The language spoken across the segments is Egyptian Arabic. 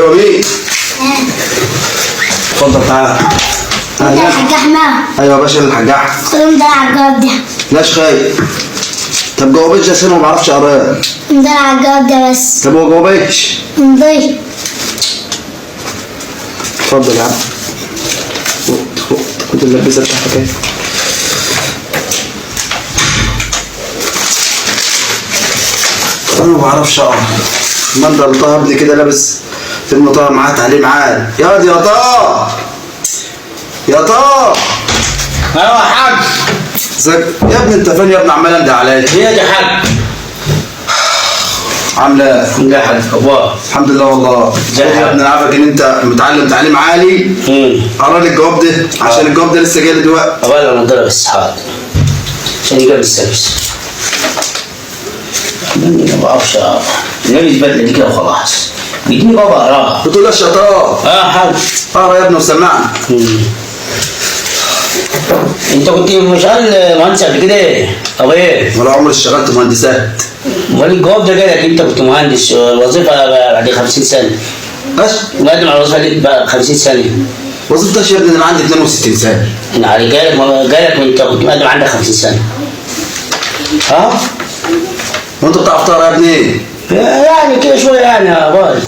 حلو يا مين. اتفضل تعالى. انت الحاج احمد. ايوه يا باشا الحاج احمد. خدهم ده على الجواب ده. لاش خايف. طب جاوبتش عشان ما بعرفش اقراه. ده على الجواب ده بس. طب هو جاوبتش. امضي. اتفضل يا عم. كنت ملبسها بتاعتك ايه؟ انا ما بعرفش اقرا. ما انت طه ابني كده لابس فيلم طه معاه تعليم عال. يا دي يا طه. يا طه. ايوه يا حاج. ازيك يا ابني؟ انت فين يا ابني؟ عمال انده عليا. ايه يا حاج؟ عامل ايه؟ الحمد لله يا حاج. اخبار؟ الحمد لله والله. ازيك يا ابني انا عارفك ان انت متعلم تعليم عالي. قرا لي الجواب ده عشان الجواب ده لسه جاي لي دلوقتي. أولا نضرب بس حاضر عشان يقابل السيرفيس. ما بعرفش اقرا. لابس بدله دي كده وخلاص. بيديني بابا اقراها. بتقول يا شطار. اه يا حاج. اقرا يا ابني وسمعني. انت كنت شغال مهندس قبل كده؟ طب ايه؟ ولا عمري اشتغلت مهندسات. امال الجواب ده جالك انت كنت مهندس الوظيفة بعد 50 سنة. بس مقدم على الوظيفة دي بقى 50 سنة. وظيفتك يا ابني انا عندي 62 سنة. يعني جالك وانت كنت مقدم عندك 50 سنة. ها؟ وانت بتعرف تقرا يا ابني؟ يعني كده شوية يعني يا باي.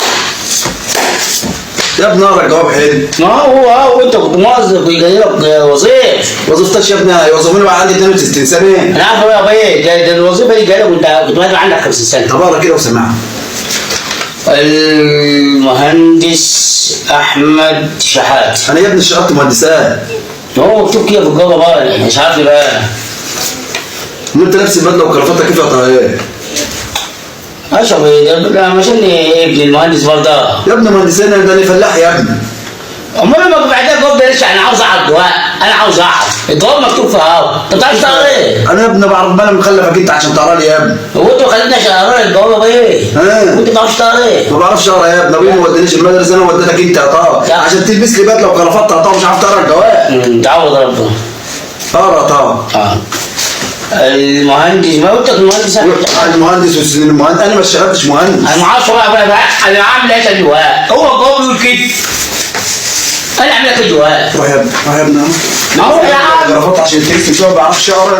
يا ابني اقرا الجواب حلو. ما هو انت كنت موظف وجاي لك وظيفة. وظيفتك يا ابني يوظفوني بقى عندي 62 سنة. انا عارف يا باي ده الوظيفة دي جاية لك وانت كنت مقدم عندك 50 سنة. طب اقرا كده وسمعني. المهندس احمد شحات. انا يا ابني اشتغلت مهندسات. هو مكتوب كده في الجواب بقى مش عارف ليه بقى. انت لابس البدلة وكرافتك كيف يا طه؟ اشرب ده عشان ابن المهندس برضه. يا ابني مهندسين ده انا فلاح يا ابني. امال ما بعتها الجواب ده ليش؟ انا عاوز اعرف جواب، انا عاوز اعرف الجواب مكتوب في اهو، انت بتعرف تقرا ايه؟ انا يا ابني بعرف، ما انا مخلفك انت عشان تقرا لي يا ابني. هو انت ما خليتنيش اقرا الجواب ايه؟ وانت ما بتعرفش تقرا ايه؟ ما بعرفش اقرا يا ابني، ابوي ما ودانيش المدرسة، انا وديتك انت يا طه عشان تلبس لي بدله وكرافته يا طه مش عارف تقرا الجواب. تعوض ربنا. اقرا يا طه. المهندس ما قلت لك المهندس احمد. المهندس والسنين المهندس، انا ما اشتغلتش مهندس. انا ما اعرفش بقى انا عامل ايه الجواب؟ هو الجواب بيقول كده. انا عامل لك الجواب. روح يا ابني، روح يا ابني. ما هو يا عم كرافته عشان تلبس شوية ما بعرفش اقرا.